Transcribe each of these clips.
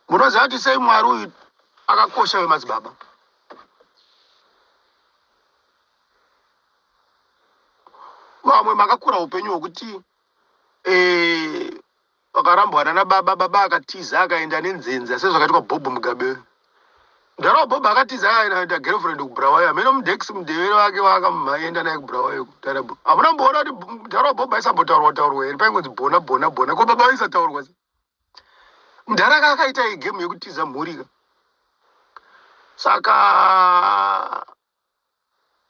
Munoziva kuti sei Mwari uyu akakosha vemadzibaba? Vamwe makakura upenyu hwekuti eh, vakarambwa nana baba, baba akatiza akaenda nenzenza sezvakaitwa Bob Mugabe. Mudhara waBob akatiza akaenda girlfriend kuBulawayo. Hameno mudex mudevere wake waakaenda naye kuBulawayo. Mudhara Bob. Hamuna kumboona kuti mudhara waBob aisambotaurwa taurwa here? Paingonzi bona bona bona. Ko baba vaisataurwa sei? Mudhara aka akaita igame yekutiza mhuri ka. Saka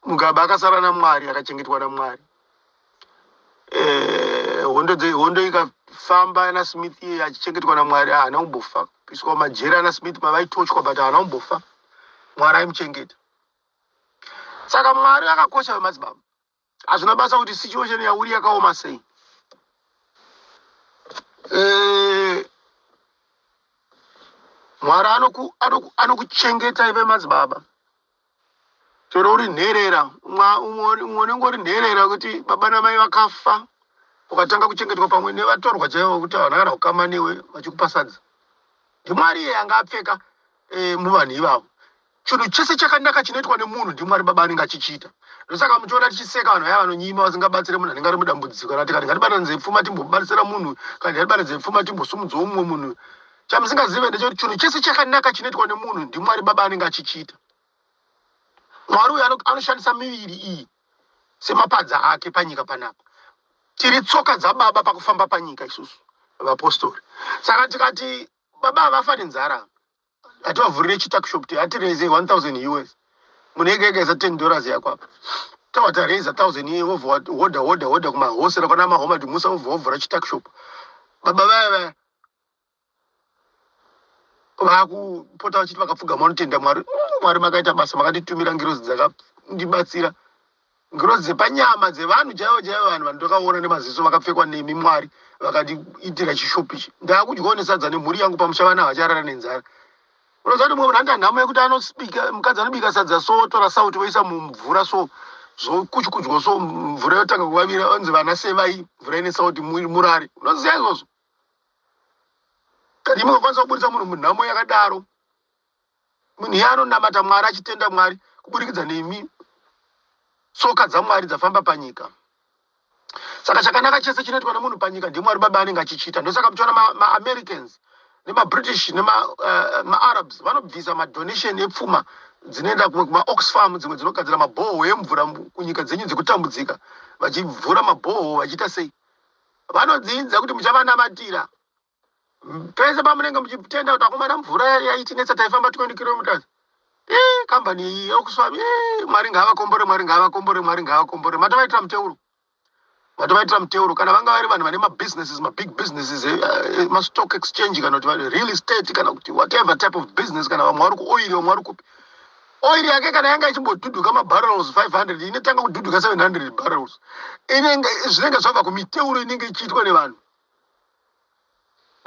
Mugabe akasara naMwari, akachengetwa naMwari. Eh, hondo dze hondo ikafamba ana Smith iye achichengetwa naMwari haana kumbofa. Kuiswa mumajeri ana Smith mavaitochwa but haana kumbofa. Mwari aimuchengeta. Saka Mwari akakosha vemadzibaba. Hazvina basa kuti situation yauri yakaoma sei. Eh, Mwari anokuchengeta ive madzibaba. Chero uri nherera, umwe unenge uri nherera kuti baba namai vakafa, ukatanga kuchengetwa pamwe nevatorwa chaivo kuti havana kana ukama newe vachikupa sadza. NdiMwari iye anga apfeka eh, muvanhu ivavo. Chinhu chese chakanaka chinoitwa nemunhu ndiMwari baba anenge achichiita. Ndosaka muchiona tichiseka vanhu vaya vanonyima vasingabatsire munhu anenge ari mudambudziko kana tikati ngatibatanidze pfuma timbobatsira munhu kana ngatibatanidze pfuma timbosumudzawo mumwe munhu. Chamusingazive ndechekuti chinhu chese chakanaka chinoitwa nemunhu ndiMwari baba anenge achichiita. Mwari uyu anoshandisa miviri iyi semapadza ake panyika panapa. Tiri tsoka dzababa pakufamba panyika isusu vapostori. Saka tikati baba havafa nenzara hativavhurire chituckshop ti hatireze 1000 us munhu ega ega isa 10 dollars yako apa tawa tareza 1000 iye wobva hoda hoda hoda kumahosera kwana mahomad musa wobva wavhura chituckshop baba vaya vaya vakupota vachiti vakapfugama vanotenda Mwari. Mwari makaita basa, makanditumira ngirozi dzakandibatsira. Ngirozi dzepanyama dzevanhu chaivo chaivo, vanhu vandakaona nemaziso vakapfekwa nemi Mwari, vakandiitira chishopu ichi. Ndakudyawo nesadza nemhuri yangu pamusha, vana havacharara nenzara. Unoziva kuti mumwe munhu anoita nhamo yekuti anobika, mukadzi anobika sadza so, otora sauti voisa mumvura so, zvokuchukudzwa so, mvura yotanga kuvavira, onzi vana sevai mvura ine sauti murare. Unoziva izvozvo? Kana imi mukakwanisa kuburitsa munhu munhamo yakadaro, munhu iye anonamata Mwari achitenda Mwari kuburikidza nemi, tsoka dzaMwari dzafamba panyika. Saka chakanaka chese chinoitwa nemunhu panyika ndiMwari Baba anenge achichiita. Ndosaka muchiona maAmericans ma nemaBritish nemaArabs eh, uh, vanobvisa madonation epfuma dzinoenda kumwe kumaOxfam, dzimwe dzinogadzira mabhoho emvura kunyika dzenyu dzekutambudzika, vachivhura mabhoho vachiita sei. Vanodziidza kuti muchavanamatira pese pamunenge muchitenda kuti akomana mvura yaitinetsa taifamba 20 kilometers. Eh, kambani iyi yokuswa eh, Mwari ngaavakombore, Mwari ngaavakombore, Mwari ngaavakombore. Matovaitira muteuro, matovaitira muteuro. Kana vanga vari vanhu vane mabusinesses, mabig businesses, eh, eh, mastock exchange kana kuti real estate kana kuti whatever type of business, kana vamwe vari kuoiri, vamwe vari kupi, oiri yake kana yanga ichimbodhudhuka mabarrels 500 inotanga kudhudhuka 700 barrels. Inenge zvinenge zvabva kumiteuro inenge ichiitwa nevanhu.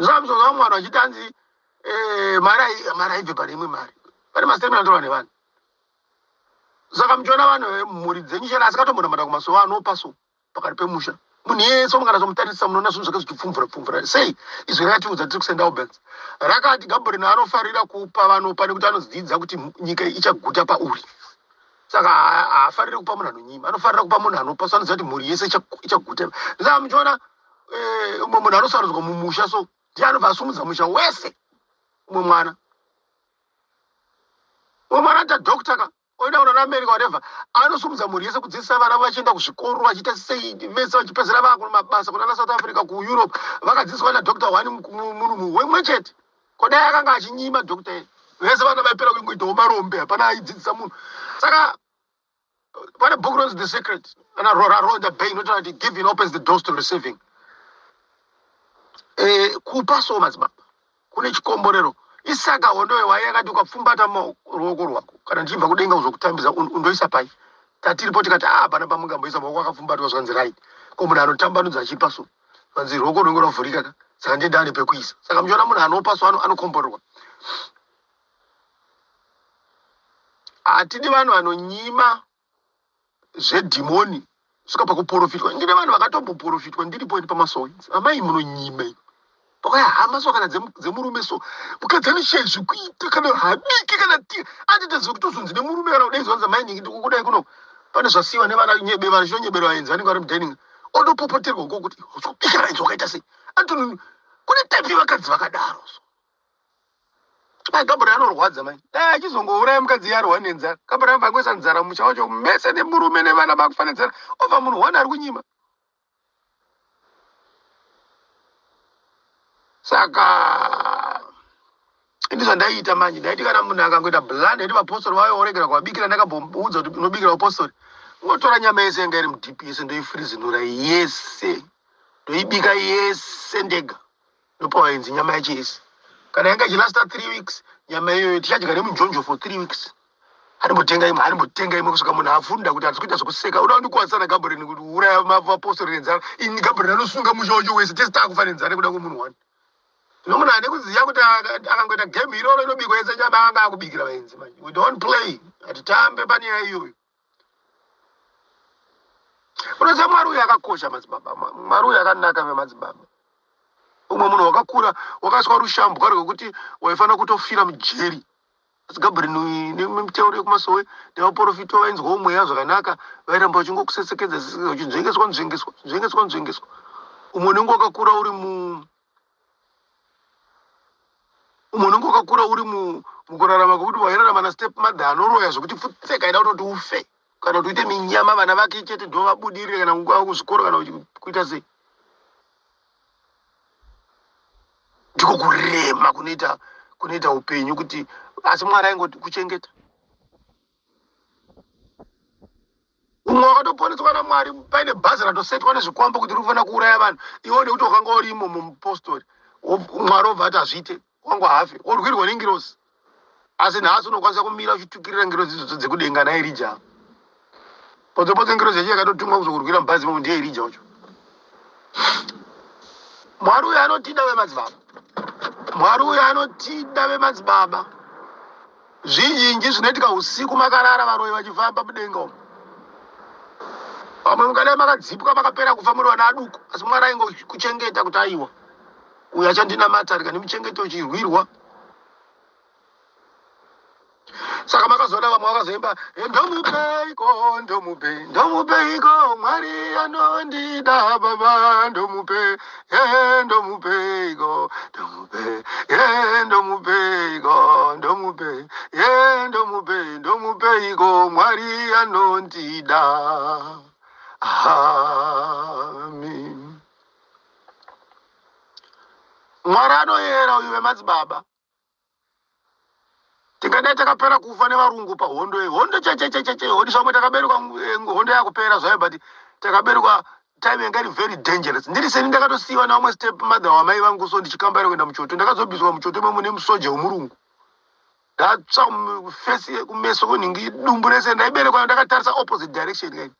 Zvamuzonzwa vamwe vanhu vachiti hanzi eh, mari mari haibve pane imwe mari, pane mastatement anotorwa nevanhu. Saka muchiona vanhu mhuri dzenyu chena asingatombonamata kumasowa anopa so pakati pemusha munhu yese mukanazomutarisa munoona zvinhu zvake zvichipfumvura pfumvura sei. Izwi rakatiudza tiri kuSt Albans rakati Gabriel anofarira kupa vanopa nekuti anodzidza kuti nyika ichaguta pauri. Saka haafariri kupa munhu anonyima, anofarira kupa munhu anopa. So anoziva kuti mhuri yese ichaguta. Saka muchiona eh, umwe munhu anosarudzwa mumusha so ndiye anobva asumudza musha wese. Umwe mwana, umwe mwana anoita doctor ka, oenda kunana America whatever, anosumudza mhuri yese kudzidzisa vana vachienda kuzvikoro vachiita sei, vese vachipedzera vakumabasa kunana South Africa, kuEurope, vakadzidziswa nadoctor one munhu wemwe chete. Kodai akanga achinyima doctor, vese vana vaipera kungoitawo marombe, hapana aidzidzisa munhu. Saka pane book rinonzi The Secret ana Rhonda Bay inotaura kuti giving opens the doors to receiving. Eh, kupa so madzibaba kune chikomborero. Isaka hondo yewai yakati ukapfumbata ruoko rwako kana ndichibva kudenga kuzokutambisa undoisa pai? Tatiripo tikati ah, pana pamungamboisa maoko akapfumbatwa. Zvanzi right, ko munhu anotambanudza achipa so, zvanzi ruoko runenge rwavhurika ka, saka ndiye ane pekuisa. Saka muchiona munhu anopa so anokomborerwa. Hatidi vanhu vanonyima zvedhimoni svika pakuprofitwa. Ndine vanhu vakatomboprofitwa ndiripo ini pamasowe. Amai munonyima. Pakauya hama so kana dzemurume so mukadzi anoshaya zvekuita kana habiki kana ti atoita zvekutozonzi nemurume kana kudai zvanzi mai nyiki ndikukudai kuno pane zvasiyiwa nevana nyebe vana chinonyebera vaenzi vanenge vari mudining otopopoterwa uko kuti uzobika vaenzi wakaita sei atoni kune type yevakadzi vakadaro so mai Gabriel anorwadza mai dai achizongouraya mukadzi yarwa nenzara Gabriel anobva angoisa nzara mumusha wacho mese nemurume nevana vakufa nenzara obva munhu one ari kunyima Saka ini zvandaiita manje ndaiti kana munhu akangoita blunder yeti vapostori vauya woregera kuvabikira ndakamboudza kuti unobikira vapostori ungotora nyama yese yanga iri mudeep yese ndoifrizinura yese ndoibika yese ndega ndopa vaenzi nyama yacho yese kana yanga ichilasta three weeks nyama iyoyo tichadya nemunjonjo for three weeks Anombotenga imwe, anombotenga imwe kusvika munhu afunda kuti hatisi kuita zvekuseka. Uda kundikuwadzisa naGabriel kuti uraya vapostori nenzara. Ini Gabriel anosunga musha wacho wese tese taakufa nenzara nekuda kwemunhu one. Zvino munhu ane kuziva kuti akangoita game iroro inobikwa yese nyama anga akubikira vaenzi manje. We don't play. Hatitambe panyaya iyoyo. Unoziva Mwari uyu akakosha madzibaba. Mwari uyu akanaka vemadzibaba. Umwe munhu wakakura wakaiswa rushambwa rwekuti waifanira kutofira mujeri. Asi Gabriel nemiteuro yekumasowe nevaporofita vainzwawo mweya zvakanaka vairamba vachingokusesekedza sesekedza uchinzvengeswa nzvengeswa nzvengeswa nzvengeswa. Umwe unenge wakakura uri mu umwe unenge wakakura uri mu mukurarama kwekuti wairarama nastep mother anoroya zvekuti pfutseka aida kutoti ufe kana kuti uite minyama vana vake chete ndovabudirire kana kungava kuzvikoro kana kuita sei. Ndiko kurema kunoita kunoita upenyu kuti asi Mwari aingoti kuchengeta. Umwe wakatoponeswa naMwari paine bhazi ratosetwa nezvikwambo kuti rinofanira kuuraya vanhu. Iwe nekuti wakanga uri imomo mupostori. Mwari obva ati hazviite. Wangu haafe. Worwirwa nengirozi. Asi nhasi unokwanisa kumira uchitukirira ngirozi idzodzo dzekudenga naErija. Potse potse ngirozi yacho yakatotumwa kuzokurwira mubhazi imomo ndiye Erija wacho. Mwari uyo anotida vemadzibaba. Mwari uyo anotida vemadzibaba. Zvizhinji zvinoitika usiku makarara varoyi vachifamba mudenga umu. Vamwe mungadai makadzipwa makapera kufa muri vana aduku asi Mwari aingokuchengeta kuti aiwa uyu achandinamata rega ndimuchengete uchirwirwa. Saka makazoona vamwe vakazoimba eh, ndomupeiko ndomupe ndomupeiko Mwari anondida baba ndomupe eh, ndomupeiko ndomupe eh, ndomupeiko ndomupe eh, ndomupe ndomupeiko Mwari anondida amen. Mwari anoyera uyu vemadzibaba. Tingadai takapera kufa nevarungu pahondo iyi. Hondo chechechecheche hondo zvamwe takaberekwa eh, hondo yakupera zvayo but takaberekwa time yanga iri very dangerous. Ndiri seni ndakatosiyiwa nevamwe step mother wamai vangu so ndichikambaira kuenda muchoto. Ndakazobviswa muchoto imomo nemusoja wemurungu. Ndatsva face kumeso kunhingi dumbu rese ndaiberekwa ndakatarisa opposite direction kai.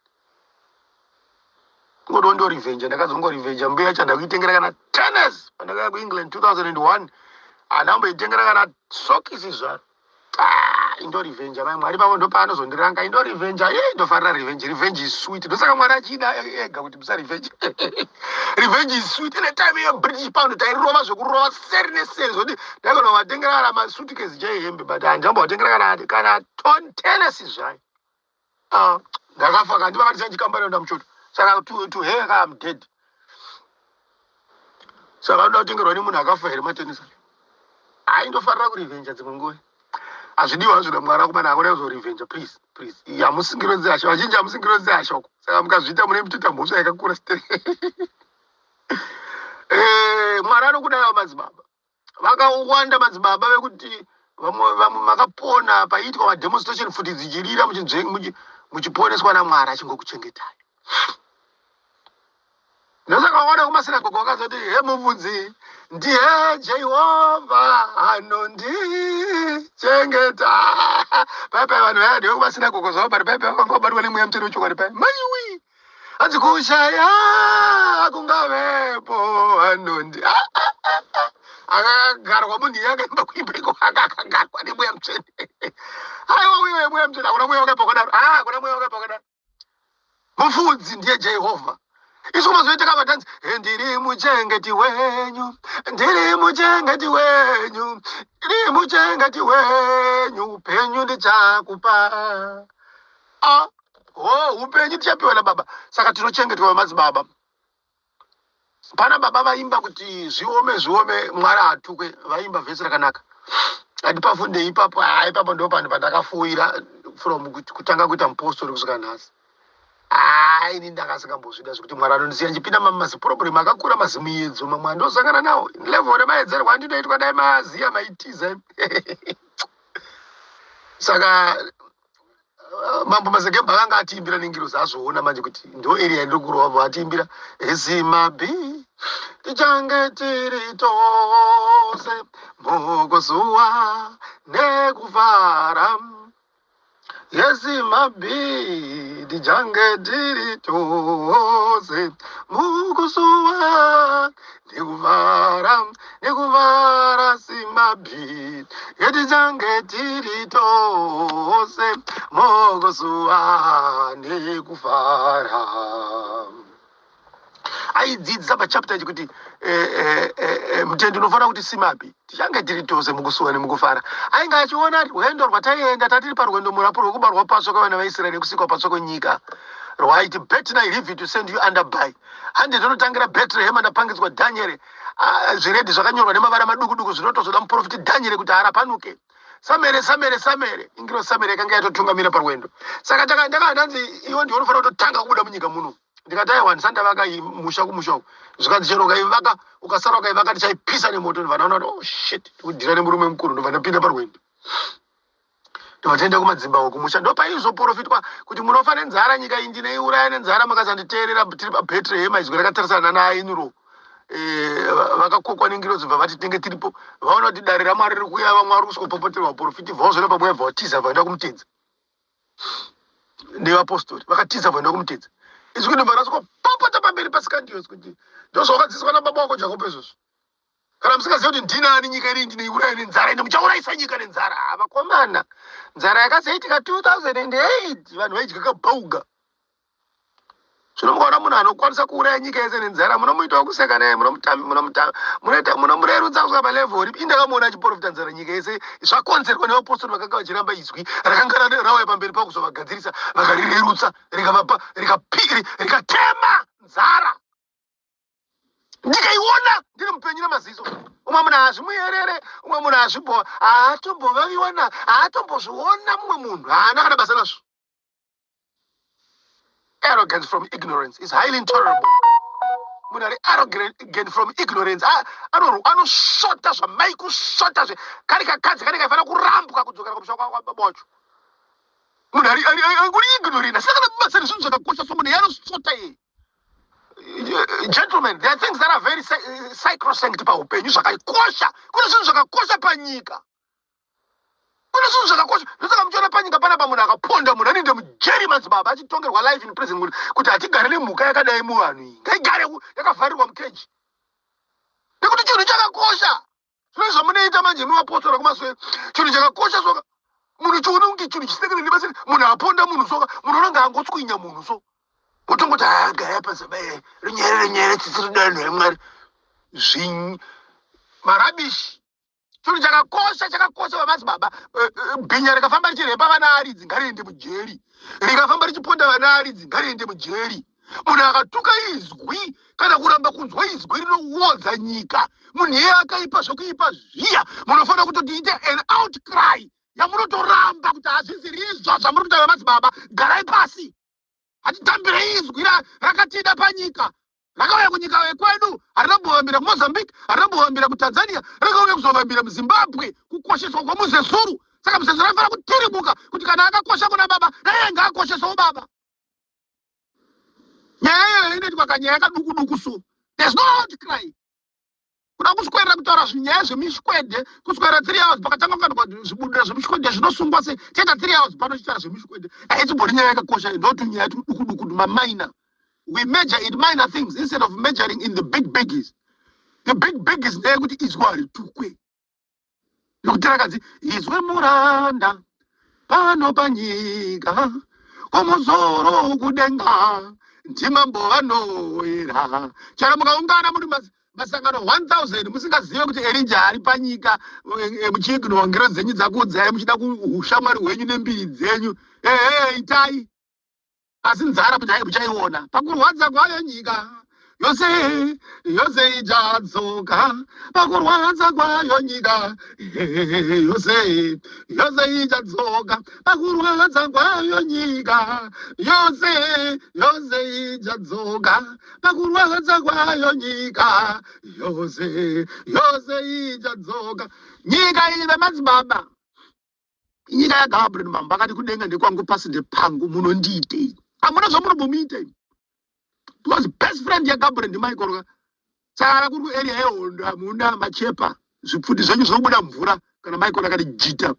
Ngodo ndo revenge ndakazongo revenge mbuya yacho ndakuitengera kana tennis pandakauya kuEngland 2001 andamboitengera kana sokisi zvaro. Ah, indo revenge mai Mwari pavo ndopaanozondiranga indo revenge ye ndofarira revenge revenge is sweet ndosaka Mwari achida ega kuti musa revenge revenge is sweet ine time ye British pound tairova zvekurova seri neseri zvoti ndaigona kuvatengera kana masuitcase chaiyo hembe but handambovatengera kana kana ton tennis zvayo Ah, ndakafa kandi vakati chanjikamba renda muchoto saka to, to her ka I'm dead saka unoda kutengerwa nemunhu akafa here matenisi acho hayi ndofarira kurivenja dzimwe nguva hazvidiwa hazvo namwari akomana akona kuzorivenja please please Iyi hamusi ngirozi dzehasha vazhinji hamusi ngirozi dzehasha uko saka mukazviita mune mutoita mhosva yakakura stere Eh, mwari anokudaiwo madzibaba Vakawanda madzibaba vekuti vamwe vamwe makapona paiitwa mademonstration futi dzichirira muchiponeswa naMwari achingokuchengetai. Ndosaka waona kumasinagogo vakazoti he mubvunzi ndiye Jehovha anondichengeta. Pai pai vanhu vaya ndiwe kumasinagogo zvavo but pai pai vakanga vabatwa nemweya mutsvene wechokwadi pai maiwi hanzi kushaya kungavepo anondi ah, ah, ah, ah. akagarwa munhu iye akaimba kuimba iko akagarwa nemweya mutsvene aiwa uyo mweya mutsvene hakuna mweya wakaipa kwakadaro ah, hakuna mweya wakaipa kwakadaro mufudzi ndiye jehovha Isu kumazoita kavatanzi, "Ndiri muchengeti wenyu, ndiri muchengeti wenyu, ndiri muchengeti wenyu, upenyu ndichakupa." Ah, ho, upenyu tichapiwa nababa. Saka tinochengetwa vamadzibaba. Pana baba vaimba kuti zviome zviome, Mwari hatukwe. Vaimba vhesi rakanaka. Hatipafunde ipapo. Ha, ipapo ndo panhu pandakafuwira from kutanga kuita mupostori kusvika nhasi. Hai, ini ndakasingambozvida zvekuti Mwari anondisiya ndichipinda maziproblem akakura, mazimuedzo mamwe andosangana nawo, level remaedzerwo andinoitwa, dai maaziya maitiza. Saka Mambo Mazegemba akanga atiimbira nengiro, azvoona manje kuti ndo area yandiri kurova. Atiimbira esimabi, tichange tiri tose mukusuwa nekufara. Yesimabi, tichange tiri tose mukusuwa nekufara, nekufara. Simabi, yetichange tiri tose mukusuwa nekufara. Aidzidzisa pachapter ichi kuti mutendi unofanira kuti simabi, tichange tiri tose mukusuwa nemukufara. Ainge achiona rwendo rwataienda, tatiri parwendo murapo rwekubarwa patsva kwavana vaIsraeri, nekusikwa patsva kwenyika, rwaiti bet I leave to send you under by hande tonotangira Bethlehem andapangidzwa Dhanieri. Ah, zviredhi zvakanyorwa nemavara maduku duku zvinotozoda muprofiti Dhanieri kuti harapanuke. Samere, samere, samere, ingiro samere yakanga yatotungamira parwendo. Saka ndakanzi, "Iwe ndiwe unofanira kutotanga kubuda munyika muno." Ndikati, "Aiwa, ndisati ndavaka musha kumusha uku." Zvikanzi, "Chero ukaivaka, ukasara ukaivaka, ndichaipisa nemoto." Ndobva ndaona kuti, oh shit, ndikudhira nemurume mukuru. Ndobva ndapinda parwendo, ndobva taenda kumadzimba kumusha. Ndopaizoprofitwa kuti munofa nenzara, nyika iyi ndinoiuraya nenzara makasanditeerera. Tiri paBethlehem, izwi rakatarisana naainuro. Vakakokwa nengirozi, bva vati tinenge tiripo. Vaona kuti dare raMwari riri kuuya, vamwe vari kusikopopoterwa vaprofiti. Vaozona pamwe bva vatiza, vaenda kumutedza nevapostori. Vakatiza, vaenda kumutedza. Izwi kuti bva rasvikopopota pamberi pasikandios kuti ndozvawakadzidziswa nababa wako Jakobo izvozvo. Kana musingazivi kuti ndinani, nyika iri ndinoiuraya nenzara, ende muchaurayisa nyika nenzara. Vakomana, nzara yakazoitika 2008, vanhu vaidya kabhauga. Zvino mukaona munhu anokwanisa kuuraya nyika yese nenzara, munomuitawo kuseka naye, munoita munomurerutsa kusvika palevel ripi? Indakamuona achiprofita nzara nyika yese, zvakonzerwa nevapostori vakanga vachiramba izwi rakanga rauya pamberi pavo kuzovagadzirisa. Vakarirerutsa, rikavapa, rikatema nzara. Ndikaiona ndiri mupenyu nemaziso. Umwe munhu hazvimuyerere, umwe munhu hazvimbo, haatombovaviwana, haatombozviona. Mumwe munhu haana kana basa nazvo. Arrogance from ignorance is highly intolerable. Munhu ari arrogant from ignorance anosvota zvamai kusvota zve kari kakadzi kane kaifanira kurambwa kudzokera kumusha kwababa wacho. Munhu ari ignorant, asina kana basa nezvinhu zvakakosha, so munhu iye anosvota iye. Gentlemen, there are things that are very sacrosanct paupenyu, zvakakosha. Kune zvinhu zvakakosha panyika, kune zvinhu zvakakosha. Ndosaka muchiona panyika panapa munhu akaponda munhu anoenda mujeri, madzibaba, achitongerwa life in prison, kuti hatigare nemhuka yakadai muvanhu, iyi ngaigare yakavharirwa mukeji, nekuti chinhu chakakosha. Zvino zvamunoita manje muvapostora kumaswero, chinhu chakakosha soka munhu chione kunge chinhu chisingana nebasa. Munhu aponda munhu soka, munhu unonge angotswinya munhu, so wotongoti agara pasi, runyere runyere, tsitsi rudanho reMwari, zvinyi marubbish. Chinhu chakakosha, chakakosha, vamadzibaba. Bhinya rikafamba richirepa vana aridzi, ngariende mujeri. Rikafamba richiponda vana aridzi, ngariende mujeri. Munhu akatuka izwi kana kuramba kunzwa izwi rinowodza nyika, munhu iye akaipa zvokuipa zviya. Munofanira kutoti ite an outcry yamunotoramba kuti hazvisirizvo zvamuri kuita, vamadzibaba. Garai pasi, hatitambire izwi rakatida panyika, rakauya kunyika yekwedu. Harina kumbovambira kuMozambique, harina kumbovambira kuTanzania, rakauya kuzovambira muZimbabwe, kukosheswa kwamuzezuru. Saka muzezuru anofanira kutirimuka kuti kana akakosha kuna baba, naiye ngaakoshesewo baba. Nyaya iyoyo inoitwa kanyaya kaduku duku, so there's no outcry. Kuda kuswera kutaura zvinyaya zvemishwede, kuswera 3 hours pakatanga kukanikwa zvibudira zvemishwede zvinosungwa sei, toita 3 hours pano chitaura zvemishwede. Haichimbori nyaya yakakosha, ndoti nyaya tuduku duku, maminor. We major in minor things instead of majoring in the big biggies. The big biggies ndeyekuti izwi haritukwe, nekuti rakanzi izwe muranda pano panyika, kumusoro kudenga. Ndimambo vanoyera. Chero mukaungana muri masangano 1000 musingazive kuti Erija ari panyika, muchiignore ngirozi dzenyu dzakuudzai, muchida ushamwari hwenyu nembiri dzenyu, ehe, itai, asi nzara muchaiona. Pakurwadza kwayo nyika yose, yose ichadzoka. Pakurwadza kwayo nyika yose, yose ichadzoka. Pakurwadza kwayo nyika yose, yose ichadzoka. Pakurwadza kwayo nyika yose, yose ichadzoka. Nyika iyi, vemadzibaba, inyika yaGabriel. Mambo akati, "Kudenga ndekwangu, pasi ndepangu, munondiitei?" Hamuna zvamunombomuitei, because best friend yaGabriel ndiMichael. Saka kuri kuarea yehondo, hamuna machepa, zvipfuti zvenyu zvinobuda mvura. Kana Michael akati jita,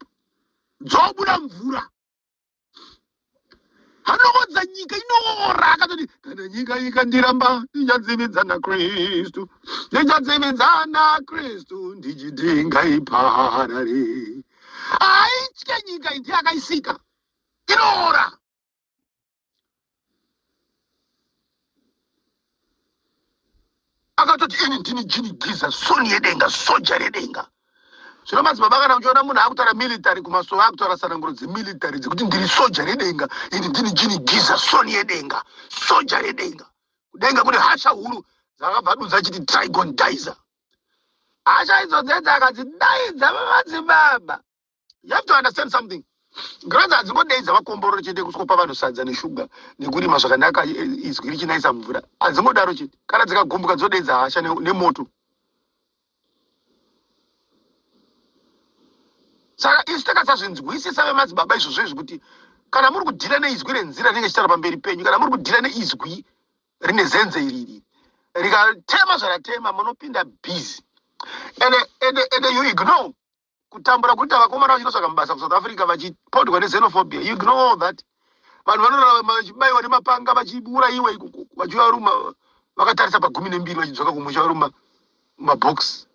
dzobuda mvura. Anoodza nyika inoora. Akatoti, "Kana nyika ikandiramba, ndichadzimidza naKristu, ndichadzimidza naKristu, ndichiti ngaiparare." Haitye nyika iyi, akaisika, inoora. Akatoti, "Ini ndini Jini Giza, soni yedenga, soja redenga." Zvino madzibaba, kana uchiona munhu akutaura military kumasova, akutaura sananguro dzemilitary dzekuti ndiri soja redenga, ini ndini Jini Giza, soni yedenga, soja redenga. Kudenga kune hasha huru dzakabva dudza achiti Trigon Dizer. Hasha idzo dzedze akadzidaidza madzibaba. You have to understand something: ngirozi hadzingodeidza vakomborero chete, kusikopa vanhu sadza neshuga nekurima zvakanaka, izwi richinaisa mvura. Hadzingodaro chete. Kana dzikagumbuka, dzodeidza hasha nemoto. Saka isu takasazvinzwisisa, vemadzibaba, izvozvo izvi, kuti kana muri kudhila neizwi renzira rinenge chitaura pamberi penyu, kana muri kudhila neizwi rine zenze iriri, rikatema zvaratema, munopinda busy. Ende you ignore kutambura kuita vakomana vachinotsvaga mabasa kuSouth Africa, vachipondwa nexenophobia. You ignore all that. Vanhu vanorarama vachibayiwa nemapanga, vachiurayiwa ikoko, vachiuya vari vakatarisa pa12, vachidzoka kumusha vari mumabhokisi.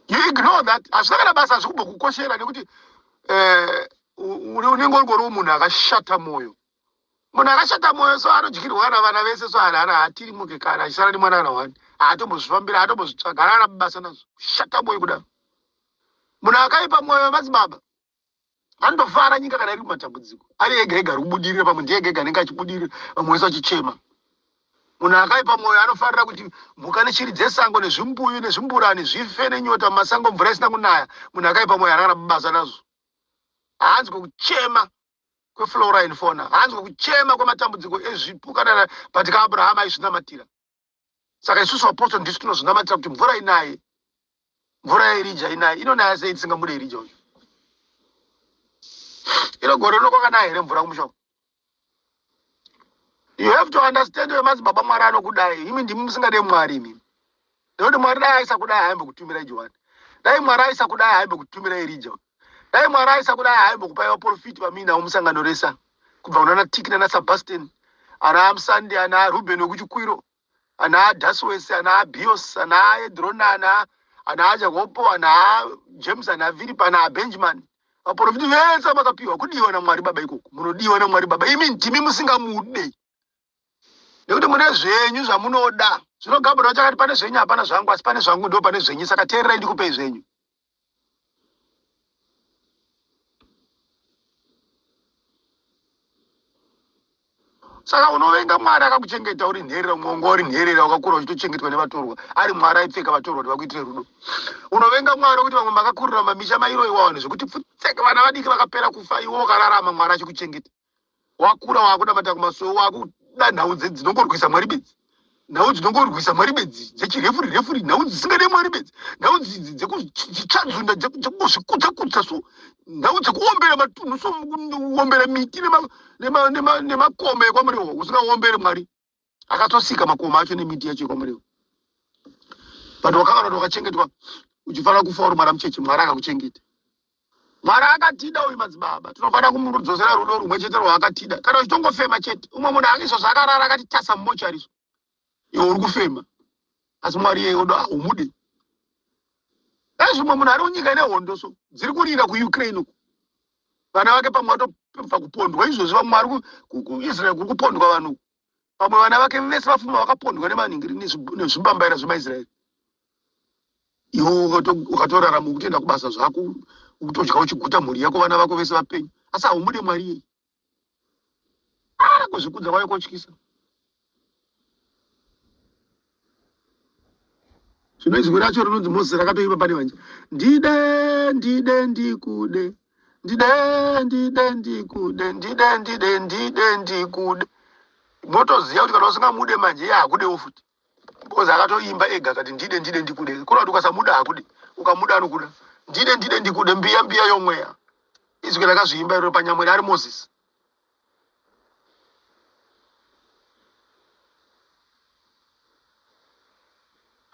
You ignore that. Hazvina kana basa, hazvikumbokukoshera, nekuti unenge ungoriwo munhu akashata mwoyo. Munhu akashata mwoyo so anodyirwa navana vese. So hanhu ana haatirimuke kana achisara nemwana kana wani, haatombozvifambira, haatombozvitsvaga, haana basa nazvo. Kushata mwoyo kudaro. Munhu akaipa mwoyo, madzibaba, anotofara nyika kana iri mumatambudziko, ari ega ega ari kubudirira. Pamwe ndiye ega ega anenge achibudirira, vamwe vese vachichema. Munhu akaipa mwoyo anofarira kuti mhuka neshiri dzesango nezvimbuyu nezvimburani zvife nenyota mumasango, mvura isina kunaya. Munhu akaipa mwoyo haana kana basa nazvo. Haanzwi kuchema kweflora and fauna, haanzwi kuchema kwematambudziko ezvipukanana. But kaAbrahama aizvinamatira. Saka isusu apostle ndisu tinozvinamatira kuti mvura inaye, mvura yaErija inaye. Inonaya sei tisingamude Erija uyu? Ino gore rino kwakanaya here mvura kumusha uku? You have to understand, wemadzibaba, Mwari anokudai. Imi ndimi musingade Mwari imimi, nekuti Mwari dai aisa kudai, haimbokutumira Johani. Dai Mwari aisa kudai, haimbokutumira Erija. Dai Mwari aisa kudai, haimbokupai vaprofiti vamuinawo musangano resa, kubva kunana Tiki nana Sebastian, ana Musande, ana Ruben wekuchikwiro, ana Daswes, ana Bios, ana Edrona, ana Jakopo, ana James, ana Philip, ana Benjamin. Vaprofiti vese vakapiwa kudiwa naMwari Baba ikoko. Munodiwa naMwari Baba, imi ndimi musingamude, nekuti mune zvenyu zvamunoda. Zvino Gabriel chakati, "Pane zvenyu hapana zvangu, asi pane zvangu ndo pane zvenyu. Saka teererai, ndikupei zvenyu." Saka unovenga Mwari akakuchengeta uri nherera, mwongo uri nherera, wakakura uchitochengetwa nevatorwa, ari Mwari aipfeka vatorwa kuti vakuitire rudo. Unovenga Mwari wekuti vamwe makakurira mamisha mairoiwa vanhu zvekuti pfutseke, vana vadiki vakapera kufa, iwe wakararama, Mwari achikuchengeta. Wakura, wakunamata kumasowe, wakuda nhau dzinongorwisa Mwari bedzi, nhau dzinongorwisa Mwari bedzi, dzechirefuri refuri, nhau dzisingade Mwari bedzi, nhau dzekuchadzunda, dzekungozvikudza kudza so, nhau dzekuombera matunhu so, kuombera miti nemakomo ekwaMurewa. Usingaombere Mwari akatosika makomo acho nemiti yacho ekwaMurewa. But wakavana kuti wakachengetwa, uchifanira kufa uri mwana mucheche, Mwari akakuchengeta. Mwari akatida uyu, madzibaba. Tinofanira kumudzosera rudo rumwe chete rwaakatida. Kana uchitongofema chete, umwe munhu akizvo zvakarara akati tasa mumochari so, iwe uri kufema, asi Mwari iyeye odo haumude. Dai zvimwe munhu ari kunyika ine hondo so, dziri kurira kuUkraine uku. Vana vake pamwe vatobva kupondwa izvozvi, vamwe vari kuIsrael kuri kupondwa vanhu. Pamwe vana vake vese vafuma vakapondwa nemanhingiri nezvimbambaira zvemaIsraeri. Iwe ukatorarama ukutoenda kubasa zvako, ukutodya uchiguta mhuri yako, vana vako vese vapenyu, asi haumude Mwari iyeye. Ah, kuzvikudza kwayo kotyisa. Zvino izwi racho rinonzi Moses rakatoimba pane manje. Ndide, ndide, ndikude. Ndide, ndide, ndikude. Ndide, ndide, ndide, ndikude. Motoziva kuti kana usingamude manje iye hakudewo futi. Because akatoimba ega akati ndide, ndide, ndikude. Kureva kuti ukasamuda hakude. Ukamuda anokuda. Ndide, ndide, ndikude. Mbiya, mbiya yomweya. Izwi rakazviimba iro panyamwere ari Moses.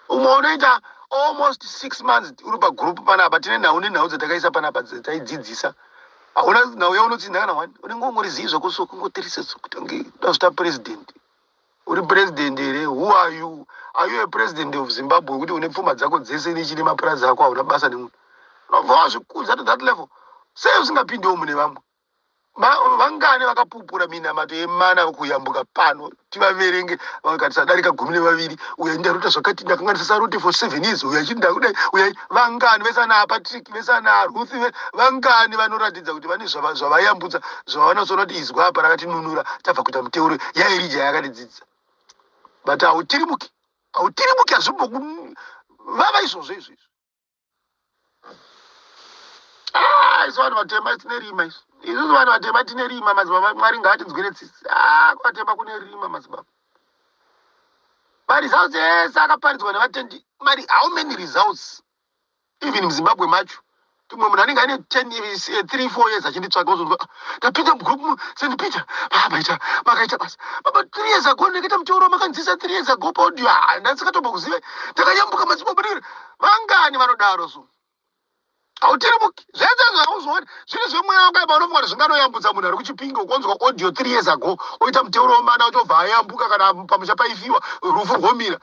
Umwe unoita almost 6 months uri pagroup panapa, tine nhau nenhau dzatakaisa panapa dzataidzidzisa. Hauna nhau yaunotsinda kana one. Unenge ungori zii zvako, so kungotirisa kutange kuda president. Uri president here? Who are you? Are you a president of Zimbabwe kuti une pfuma dzako dzese nechine mapurazi ako, hauna basa nemunhu? Unobva wazvikudza to that level. Sei usingapindiwo mune vamwe? Vangani vakapupura minamato yemana kuyambuka pano? Tivaverenge vakatisadarika 12. Uya ndarota zvakati, ndakanganisa sarote for 7 years. Uya chinda kudai, uya vangani vese ana Patrick, vese ana Ruth, vangani vanoratidza kuti vane zvavayambutsa, zvavanosoona kuti izwa apa rakatinunura, tabva kuita muteuro yaErija yakatidzidzisa? But hautirimuki, hautirimuki, hazvimboku vava izvozvo izvo. Ah, isu vanhu vatema tine rima isu. Isusu vanhu vatema tine rima, madzibaba. Mwari ngaatinzwire tsitsi. Ah, kuvatema kune rima, madzibaba. Maresults ese akaparidzwa nevatendi mari, how many results? Even muZimbabwe macho, tumwe munhu anenge aine 10, 3, 4 years achinditsvaga, ozonzwa, "Ah, ndapinda mugroup St Peter, maita makaita basa baba. 3 years ago ndakaita muteuro makanzisa 3 years ago paaudio. Ah, ndasikatombokuzive, ndakayambuka, madzibaba." Vangani vanodaro? So hautirimuki. Zvese zvauzviona zviri zvemweya wakaipa. Unofunga kuti zvinganoyambutsa munhu ari kuChipinge, ukonzwa audio 3 years ago, oita muteuro wemana, uchobva ayambuka? Kana pamusha paifiwa, rufu rwomira,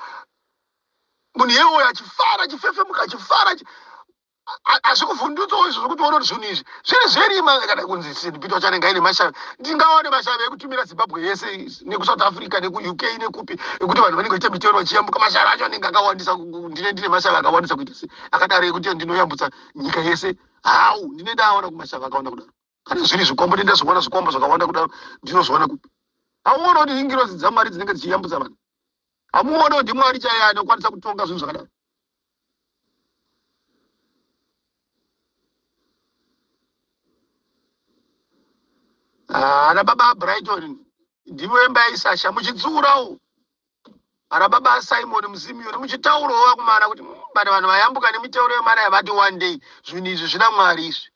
munhu iyewoyo achifara, achifefemuka, achifara, hazvikuvhundutsawo izvo zvokuti uone kuti zvinhu izvi zviri zverima? Kana kunzi St Peter chanenge aine mashavi, ndingawane mashavi ekutumira Zimbabwe yese nekuSouth Africa, nekuUK, nekupi, ekuti vanhu vanenge vachiita miteuro vachiyambuka. Mashavi acho anenge akawandisa. Ndine mashavi akawandisa kuita se akadaro ekuti ndinoyambutsa nyika yese? Hau, ndine ndaona kumashavi akawanda kudaro? Kana zviri zvikombo, ndine ndazviona zvikombo zvakawanda kudaro, ndinozviona kupi? Hauona kuti ingirozi dzaMwari dzinenge dzichiyambutsa vanhu? Hamuoni kuti Mwari chaiye anokwanisa kutonga zvinhu zvakadaro? Ah, ana baba aBrighton ndivo emba yaIsasha muchitsiurawo, ana baba aSimon muSimeoni muchitaurawo vakumana kuti bana vanhu vayambuka nemiteuro yemana yavati one day. Zvinhu izvi zvina Mwari izvi.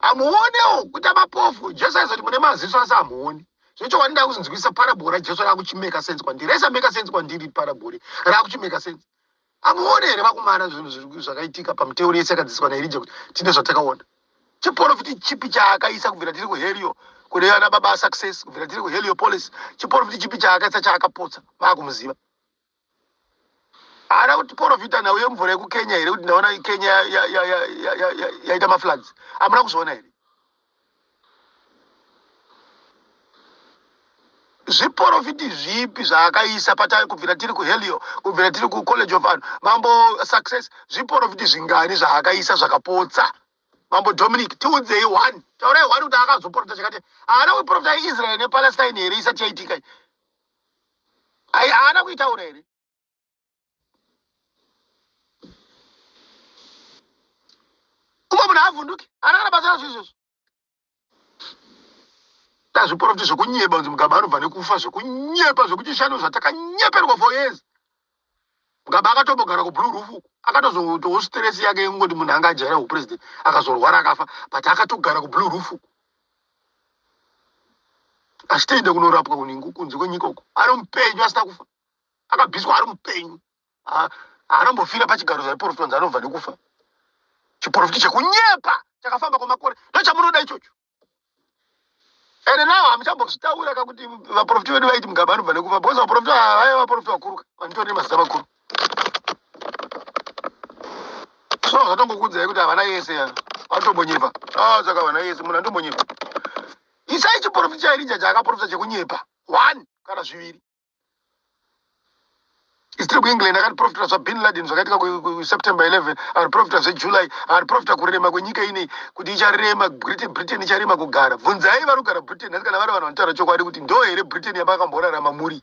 Hamuonewo kuita mapofu? Jesu aizoti mune maziso asi hamuoni. Zvechokwadi ndakuzinzwisa parable raJesu rakuchimeka sense kwandiri. Raisameka sense kwandiri, parable rakuchimeka sense. Hamuoni here vakumana zvinhu zvakaitika pamuteuro yese yakadzidziswa naErija kuti tine zvatakaona? Chiprofiti chipi chaakaisa kubvira tiri kuHelio kune ana baba Success, kubvira tiri kuHeliopolis? Chiprofiti chipi chaakaisa chaakapotsa vaakumuziva? Haana kuti profita nhau yemvura yekuKenya here, kuti ndaona Kenya yaita mafloods? Hamuna kuzviona here? Zviprofiti zvipi zvaakaisa pata kubvira tiri kuHelio, kubvira tiri kuCollege of Art, mambo Success? Zviprofiti zvingani zvaakaisa zvakapotsa? Mambo Dominic, tiudzei one, taurai one kuti akazoprofita chakati. Haana kuprofita Israel nePalestine here isati yaitika? Ai, haana kuitaura here? Umwe munhu haavhunduki, haana kana basa nazvo izvozvo. Tazviprofiti zvekunyeba kunzi Mugabe anobva nekufa, zvekunyepa zvekuchishanu zvatakanyeperwa for years. Mugabe akatombogara kuBlue Roof uku, akatozotowo stress yake yekungoti munhu anga ajaira upresident, akazorwara akafa, but akatogara kuBlue Roof uku achitoenda kunorapwa kuningu kunze kwenyika uku, ari mupenyu, asina kufa, akabviswa ari mupenyu. Haanambofira pachigaro zvaiprofitwa nzi anobva nekufa. Chiprofiti chekunyepa chakafamba kwamakore, ndochamunoda ichocho. Ende nawo hamuchambozvitaura kakuti vaprofiti vedu vaiti Mugabe anobva nekufa, because vaprofiti ava vaiva vaprofiti vakuru ka, vanotori nemazita makuru. So zvatongokuudzai kuti havana yese ya. Anotombonyepa. Ah, saka vana yese munhu anotombonyepa. Isai chiprofita chaErija chaakaprofita chekunyepa. One kana zviviri. Isitiri kuEngland akatiprofita zvaBin Laden zvakaitika kuSeptember 11, akatiprofita zveJuly, akatiprofita kurema kwenyika inei kuti icharema, Britain, Britain icharema kugara. Bvunzai vari kugara Britain nhasi kana vari vanhu vanotaura chokwadi kuti ndo here Britain yamakamborarama muri.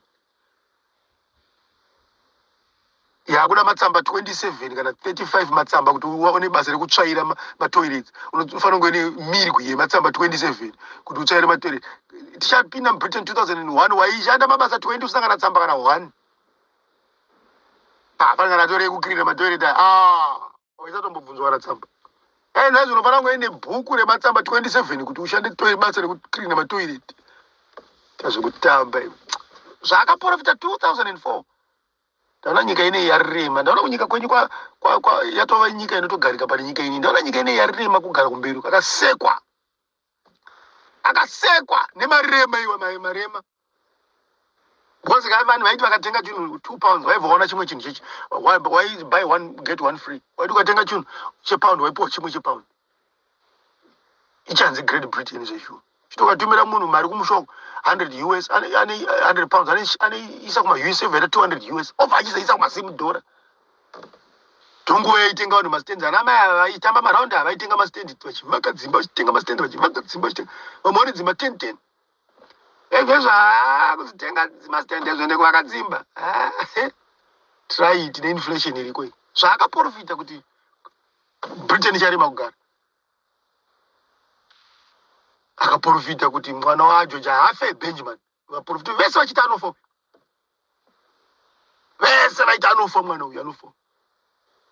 Yakuda matsamba 27 kana 35 matsamba kuti uwane basa rekutsvaira matoilets. Unofanira kunge une mirwi yematsamba 27 kuti utsvaire matoilet. Tichapinda muBritain 2001 waishanda mabasa 20 usina kana tsamba kana 1. Ah, fana kana tore kucleaner matoilet aya. Ah, waisatombobvunzwa kana tsamba. Eh, nhasi unofanira kunge une bhuku rematsamba 27 kuti ushande toilet basa rekucleaner matoilet. Tazvekutamba iwe. Zvaakaprofita 2004. Ndaona nyika ineyi yarema. Ndaona kunyika kwenyu kwa, kwa, kwa yatova nyika inotogarika pane nyika ineyi. Ndaona nyika ineyi yarema kugara kumberi. Akasekwa. Akasekwa nemarema iwe mai marema. Because ka vanhu vaiti vakatenga chinhu 2 pounds vaibva vaona chimwe chinhu chechi. Why, why buy one get one free? Waiti ukatenga chinhu chepound waipiwa chimwe chepound. Ichanzi Great Britain zveshuwa. Chito ukatumira munhu mari kumusha uko 100 US ane ane 100 pounds ane anoisa kuma US over 200 US obva achizoisa kuma Zim dollar. Tonguva yaitenga vanhu mastands ana amai ava vaitamba maraundi ava vaitenga mastand vachivaka dzimba vachitenga mastand vachivaka dzimba vachitenga vamwe vane dzimba 10 10 ezvezvo haa kuzitenga mastand ezvo nekuvaka dzimba Ah, try it neinflation iriko iyi zvaakaprofita kuti Britain icharema kugara akaprofita kuti mwana waJoja haafe Benjamin vaprofita vese vachiti anofa vese vaiti anofa mwana uyu anofa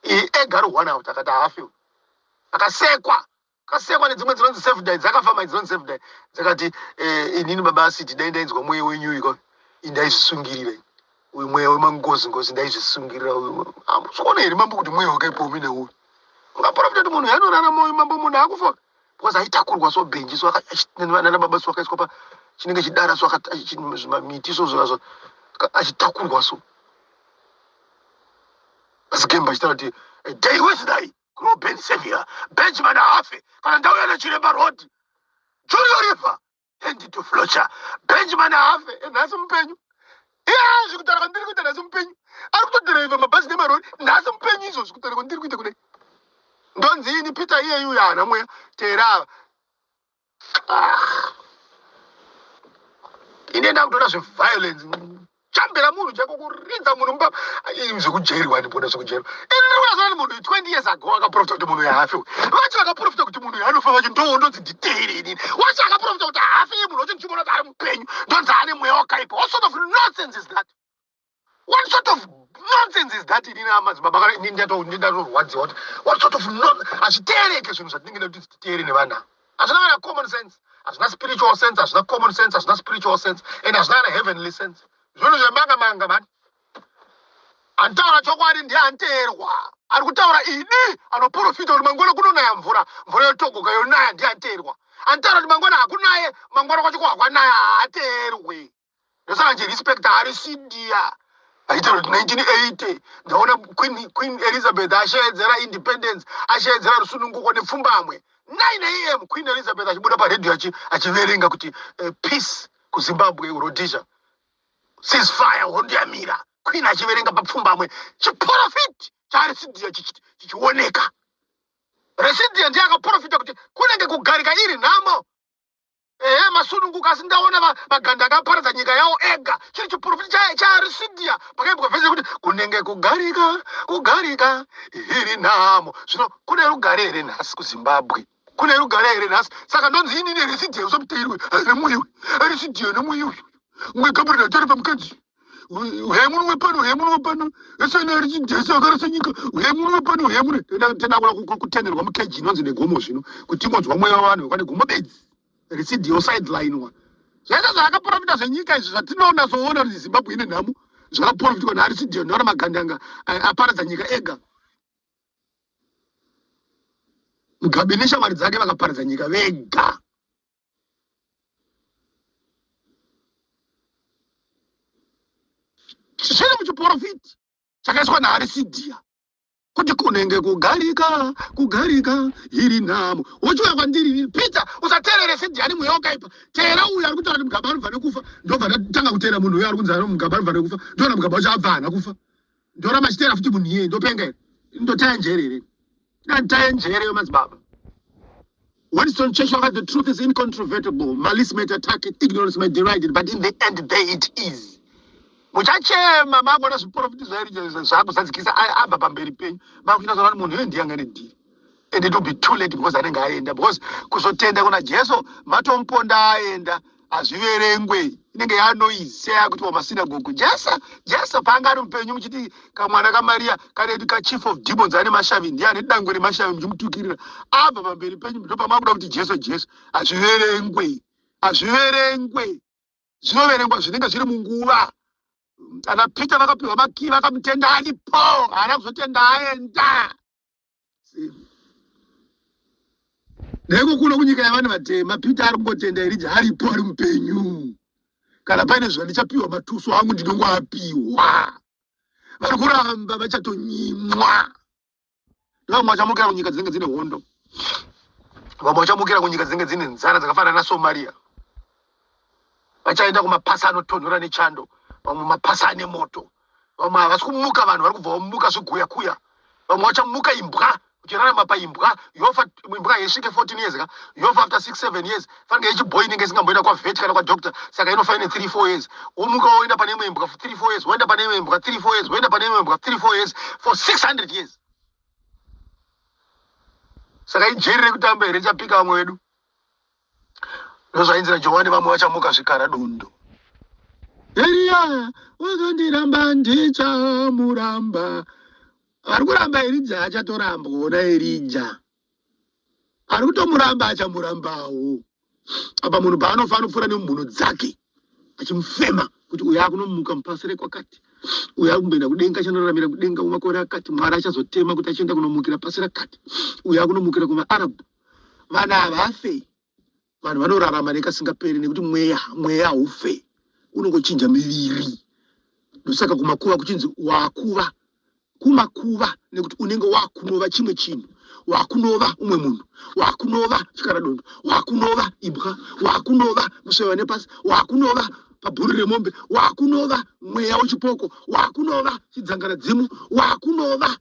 iyi ega ari one out akati haafe uyu akasekwa akasekwa nedzimwe dzinonzi safety dzakafa mai dzinonzi safety dzakati eh, inini baba asiti dai ndainzwa mweya wenyu uyu ka indaizvisungirira uyu mweya wemangozi ngozi ndaizvisungirira uyu hamusikuona here mambo kuti mweya wakaipa umine uyu ungaprofita kuti munhu yanorara moyo mambo munhu akufa because aitakurwa so bhenji so nana baba so akaiswa pa chinenge chidara so miti so zvazvo achitakurwa so asi gemba achitaura kuti day with thy grow ben savior benjamin haafe kana ndauya nechiremba road julio river Hand to Fletcher. Benjamin haafe eh, nhasi mupenyu. Iya zvekutaura kwandiri kuita nhasi mupenyu. Ari kutodhiraivha mabhazi nemarori nhasi mupenyu izvo zvekutaura kwandiri kuita kudai. Ndonzi ini Peter iyeyu uyo haana mweya. Teera ava. Ah. Ini ndakutoda zveviolence. Chambira munhu chako kuridza munhu mumba zvekujairwa andipona zvekujairwa. Ini ndiri kuona zvani munhu 20 years ago akaprofita kuti munhu haafe. Vacho vakaprofita kuti munhu anofa vacho ndo ndonzi nditeere inini. Wacho akaprofita kuti haafe iye munhu wacho ndichimuona kuti ari mupenyu ndonzi ane mweya wakaipa. What sort of nonsense is that? What sort of nonsense is that? Inini amadzibaba kana inini ndatorwadziwa kuti what sort of nonsense hazviteereke zvinhu zvatinenge kuti titeere nevanhu ava. Hazvina kana common sense, hazvina spiritual sense, hazvina common sense, hazvina spiritual sense and hazvina kana heavenly sense. Zvinhu zvemanga manga mani. Antaura chokwadi ndiye anteerwa. Ari kutaura idi anoprofita kuti mangwana kunonaya mvura, mvura yotogoka yonaya ndiye anteerwa. Antaura kuti mangwana hakunaye, mangwana kwacho kwakwanaya haateerwi. Ndosaka ndichirespecta Arisidia aitaura kuti 1980 ndaona Queen, Queen Elizabeth asheedzera independence asheedzera rusununguko nepfumbamwe 9 am Queen Elizabeth achibuda paredhiyo achiverenga kuti peace kuZimbabwe Rhodesia ceasefire hondo yamira Queen achiverenga papfumbamwe chiprofit chaArisidia chichioneka Residia ndiye akaprofita kuti kunenge kugarika iri nhamo Ehe masununguka asi ndaona maganda akaparadza nyika yawo ega chiri chiprofita chaarisidia pakaimbwa vhesi yekuti kunenge kugarika kugarika iri nhamo zvino kune rugare here nhasi kuzimbabwe kune rugare here nhasi saka ndonzi inini risidia usamuteiriwe nemwiwe risidia nemwiwe mwe gabriel atari pamukadzi huyai muno wepano huyai muno wepano esana richijesu akarasa nyika huyai muno wepano huyai muno tenda kuda kutenderwa mukeji inonzi negomo zvino kuti tingonzwa mweya wavanhu vekwanegomo bedzi risidio sidelinwa zvese zvaakaprofita zvenyika izvi zvatinoona soona kuti zimbabwe ine nhamo zvakaprofitwa naarisidio ndaona magandanga aparadza nyika ega mugabe neshamwari dzake vakaparadza nyika vega Zviri muchiporofiti chakaiswa naArisidia. Kuti kunenge kugarika, kugarika iri nhamo. Wochiuya kwandiri ini, Peter, usateerere Sidhiyani mweya wakaipa. Teera uyu ari kutaura kuti Mugabe anobva nekufa. Ndobva ndatanga kuteera munhu uyo ari kunzi Mugabe anobva nekufa. Ndoona Mugabe wacho abva haana kufa. Ndoramba chiteera futi munhu iyeye, ndopenga here? Ndotaya njere here? Ndanditaya njere yemadzibaba. Winston Churchill akati the truth is incontrovertible. Malice might attack it, ignorance might deride it, but in the end there it is. Muchachema makuona zviprofiti zvaErija zvakuzadzikisa abva pamberi penyu. Makuchina zvaona kuti munhu iyoyo ndiye anga ane dhiri. And it will be too late because anenge aenda because kuzotenda kuna Jesu matomuponda aenda hazviverengwe inenge yanoise yakuti wamasinagogo Jesu Jesu paanga ari mupenyu muchiti kamwana kaMaria kane kachief of demons ane mashavi ndiye ane dangwe remashavi muchimutukirira abva pamberi penyu ndopamakuda kuti Jesu Jesu hazviverengwe hazviverengwe zvinoverengwa zvinenge zviri munguva ana Peter vakapiwa makiyi vakamutenda aripo haana kuzotenda aenda. Neko kuno kunyika yevanhu vatema Peter ari kungotenda Erija aripo ari mupenyu. Kana paine zvandichapiwa matuso angu ndinongoapiwa. Vari kuramba vachatonyimwa. Vamwe vachamukira kunyika dzinenge dzine hondo. Vamwe vachamukira kunyika dzinenge dzine nzara dzakafanana naSomalia. Vachaenda kumapasa anotonhora nechando, vamwe mapasa ane moto. Vamwe havasi kumuka vanhu vari kubva vamuka zviguya kuya. Vamwe vachamuka imbwa uchirarama paimbwa yofa imbwa haisvike 14 years ka yofa after 6 7 years fanike yechibhoyi inenge isingamboenda kwavet kana kwadoctor saka inofa ine 3 4 years womuka woenda pane imwe imbwa 3 4 years woenda pane imwe imbwa 3 4 years woenda pane imwe imbwa 3 4 years for 600 years saka ijeri rekutamba here chapika vamwe vedu Ndozvainzi naJohani vamwe vachamuka zvikara dondo. Eriya wakandiramba ndichamuramba. Ari kuramba Erija achatorambwa ona Erija. Ari kutomuramba achamurambawo. Apa munhu paanofa anopfuura nemumhuno dzake achimufema kuti uyu akunomuka mupasi rekwakati uyu akumboenda kudenga achanoraramira kudenga mumakore akati Mwari achazotema kuti achienda kunomukira pasi rakati uyu akunomukira kumaArab Vanhu havafe, vanhu vanorarama nekasingaperi nekuti mweya mweya haufe, unongochinja miviri. Ndosaka kumakuva kuchinzi wakuva kumakuva nekuti unenge wakunova chimwe chinhu, wakunova umwe munhu, wakunova chikaradondo, wakunova imbwa, wakunova musveva nepasi, wakunova pabhuru remombe, wakunova mweya wechipoko, wakunova chidzangaradzimu, wakunova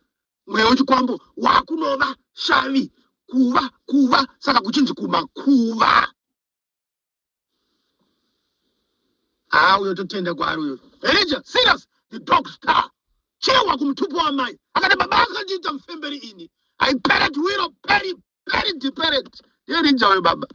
mweya wechikwambo wakunova shavi kuva kuva saka kuchinzi kumakuva haa uyo totenda kwaari uyo Elijah serious the dog star chewa kumutupo wamai akati baba akandiita mufemberi ini i parent wiro peri peri diperet Elijah uyo baba.